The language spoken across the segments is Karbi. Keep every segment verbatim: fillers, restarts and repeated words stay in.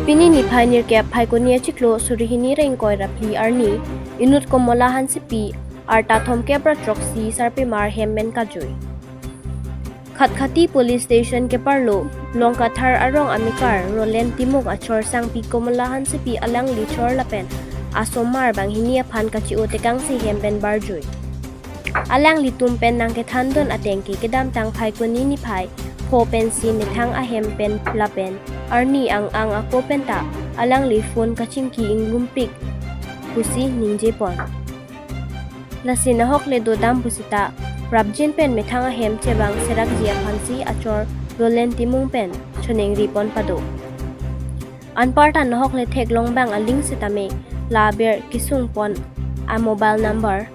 Pini niphai nirkep Phaikuni achiklo suri hini ra ingkoi ra phli arni, inut Komola Hansepi, arta thomkep ra throksi sarpimar hem pen kajui. Khatkhati Police Station keparlo, Longkathar arong amekar Roland Timung achor Sangpi Komola Hansepi alangli chor lapen asomar banghini aphan kachi-o tekangsi hem pen barjui. Alanglitum pen nangkethandun ateng ke kedamtang Phaikuni niphai pho pensi methang ahem pen lapen arni ang-ang ako penta alangli phone kachingki inglumpik pusi ningjepon. Lasi nahokle dodam pusita prapjin pen methang ahem chevang serakji aphansi achor Roland Timung pen choningri pon pado. Anparta nahokle theklong bang aling sitame la aber kesung pon a mobile number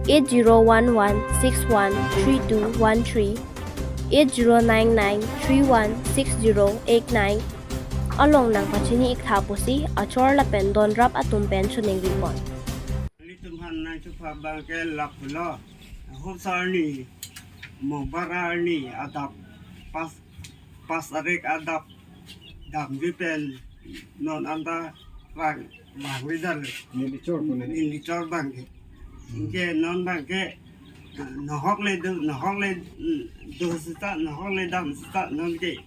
eight zero one one six one three two one three, eight zero nine nine three one six zero eight nine along nangpachini iktha pusi achor lapen donrap atum pen choningri pon. Nelitum aphan nangchupha abang ke lapulo. Ahok sarni Mobara arni adap pas pas arek adap damji pen non anta rang rang vidal. Neli chor pon. Neli chor abang ke. Anke non abang ke nahokle do, nahokle do sita, nahokle dam sita non ke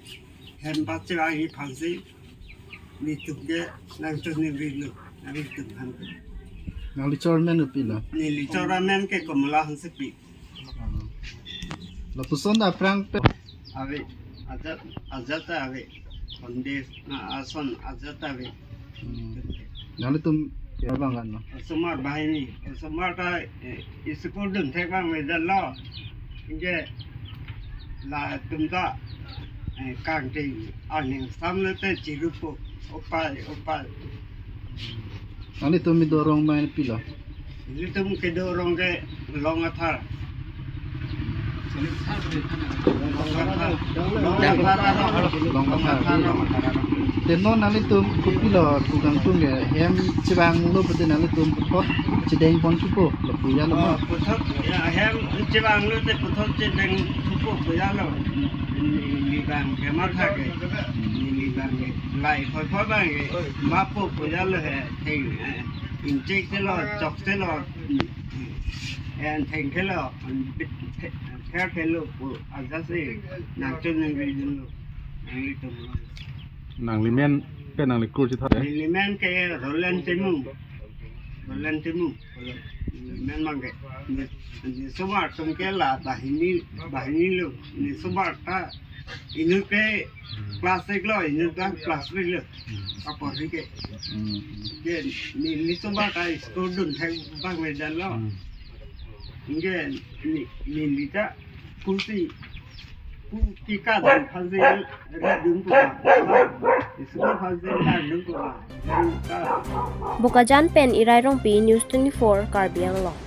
hem pachevangji aphansi nelitum ke nangchoningri lo, nelitum aphan. Nangli chor amen kopilo? Neli chor amen ke Komola Hansepi. Lapuson aphrang pen ave, ajat, ajat ave. Konde na ason ajat ave. Hmm. Nanglitum ke abang kan no? Osomar banghini, osomar ta, eh, school dunthek abang medan lo. Anke latum ta, eh, kangting aning samle te chirupo. Opai, opai. Nanglitum kedo arong abang kopilo? Nelitum kedo arong ke Longkathar. Longkathar. Longkathar arong. Longkathar. Longkathar arong. Te non nanglitum kopilo pu kangtung ke hem chevanglo pute nanglitum puthot chedeng pon thupo lapu ya lo ma? Oh, puthot, ya, hem chevanglo te puthot chedeng thupo pu ya lo. Neli abang ke matha ke. Neli abang ke lai khoi khoi abang ke mapo pu ya lo he. Theng, eh, inchek te lo, chok te lo, mm, mm, en theng te lo, mm, bit the-, ther te lo pu ajat si nangchoningri dunlo, nanglitum lo. Nangli men ke nangli kur chitha de? Neli men ke Roland Timung. Roland Timung. Neli men abang ke. Ne, nesomar atum ke la banghini, banghini lo. Nesomar ta inut ke class ek lo, inut ta class three lo. Apor ke. Hmm. Ke neli, nesomar ta school dunthek abang medan lo. Hmm. Anke ne, neli ta pusi, pu kika dam aphansi ri dunpo ma. School aphansi ri dunpo ma. Bokajan pen Irai Rongpi, News twenty-four, Karbi Anglong.